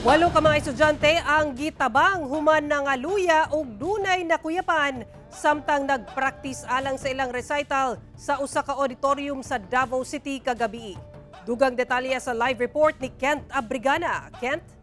Walo ka mga estudyante ang gitabang human nangaluya og dunay nakuyapan samtang nagpraktis alang sa ilang recital sa usa ka auditorium sa Davao City kagabi. Dugang detalye sa live report ni Kent Abrigana. Kent?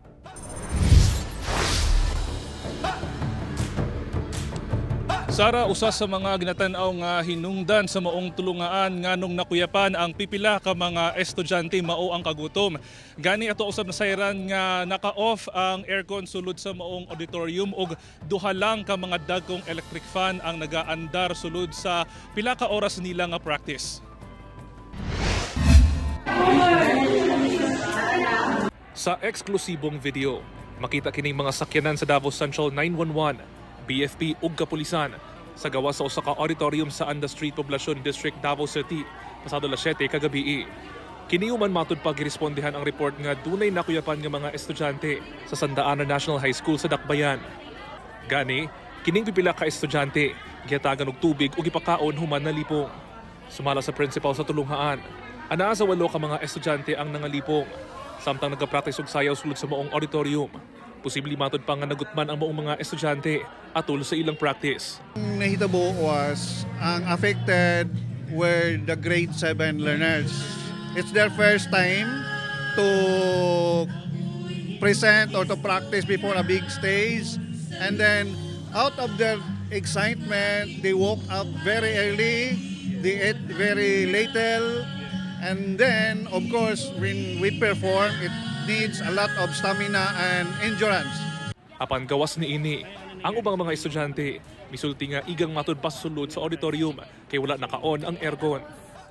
Sara, usa sa mga ginatan-aw nga hinungdan sa maong tulungaan nganong nakuyapan ang pipila ka mga estudyante mao ang kagutom. Gani ato usab nasayran nga naka-off ang aircon sulod sa maong auditorium ug duha lang ka mga dagkong electric fan ang nagaandar sulod sa pila ka oras nila nga practice. Sa eksklusibong video, makita kining mga sakyanan sa Davao Central 911, BFP ug kapulisan sa gawas sa usa ka auditorium sa Anda Street, Poblacion District, Davao City, pasado alas 7 kagabi. Kini human matud pa girespondehan ang report nga dunay nakuyapan nga mga estudyante sa Santa Ana National High School sa Dakbayan. Gani, kining pipila ka estudyante gihatagan og tubig ug gipakaon human nalipong. Sumala sa principal sa tulunghaan, anaa sa 8 ka mga estudyante ang nangalipong samtang nagapractice og sayaw sulod sa maong auditorium. Posible matod pa nga nagutman ang maong mga estudyante atol sa ilang practice. Ang nahitabo was ang affected were the grade 7 learners. It's their first time to present or to practice before a big stage. And then out of their excitement, they woke up very early, they ate very little, and then, of course, when we perform, it needs a lot of stamina and endurance. Apan gawas niini, ang ubang mga estudyante misulti nga igang matud pa sulod sa auditorium kay wala naka-on ang aircon.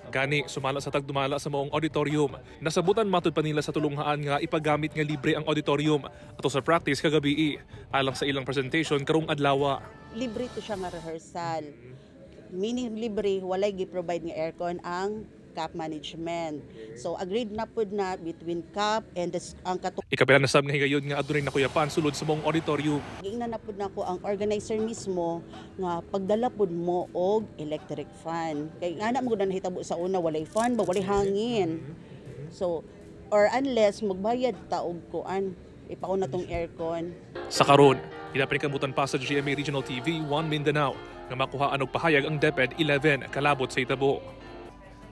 Gani sumala sa tagdumala sa maong auditorium, nasabutan matud pa nila sa tulunghaan nga ipagamit nga libre ang auditorium ato sa practice kagabi alang sa ilang presentation karong adlaw. Libre to siya nga rehearsal. Meaning libre, walay gi-provide nga aircon ang CAP management. So agreed na pud na between CAP and ang kato. Ikapila na sab nga higayon nga adunay nakuyapan sulod sa maong auditorium. Giingnan na pud nako ang organizer mismo nga pagdala pud mo og electric fan. Kay ngana mo gud na nahitabo sa una, walay fan ba, walay hangin. So or unless magbayad ta og kuan, ipauna tong aircon. Sa karon, ginapaningkamutan pa sa GMA Regional TV 1 Mindanao nga makuhaan og pahayag ang DepEd 11 kalabot sa itabo.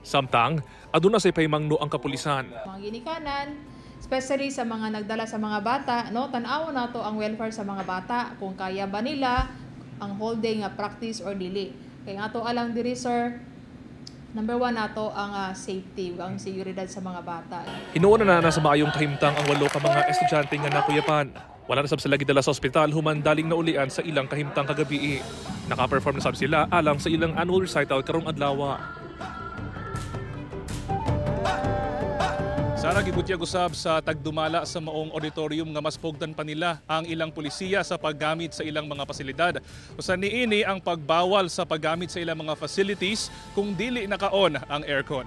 Samtang, aduna say pahimangno ang kapulisan. Mga ginikanan, especially sa mga nagdala sa mga bata, no, tan-awon nato ang welfare sa mga bata, kung kaya ba nila ang whole day nga practice or dili. Kay nga ato alang diri, sir, number 1 nato ang safety, ang seguridad sa mga bata. Hinuon na na sa maayong kahimtang ang 8 ka mga estudyante nga nakuyapan. Wala na sab sila gidala sa ospital human daling naulian sa ilang kahimtang kagabi. Naka-perform na sab sila alang sa ilang annual recital karong adlaw. Sara, gibutyag usab sa tagdumala sa maong auditorium nga mas pugtan pa nila ang ilang pulisiya sa paggamit sa ilang mga pasilidad. Usa niini ang pagbawal sa paggamit sa ilang mga facilities kung dili naka-on ang aircon.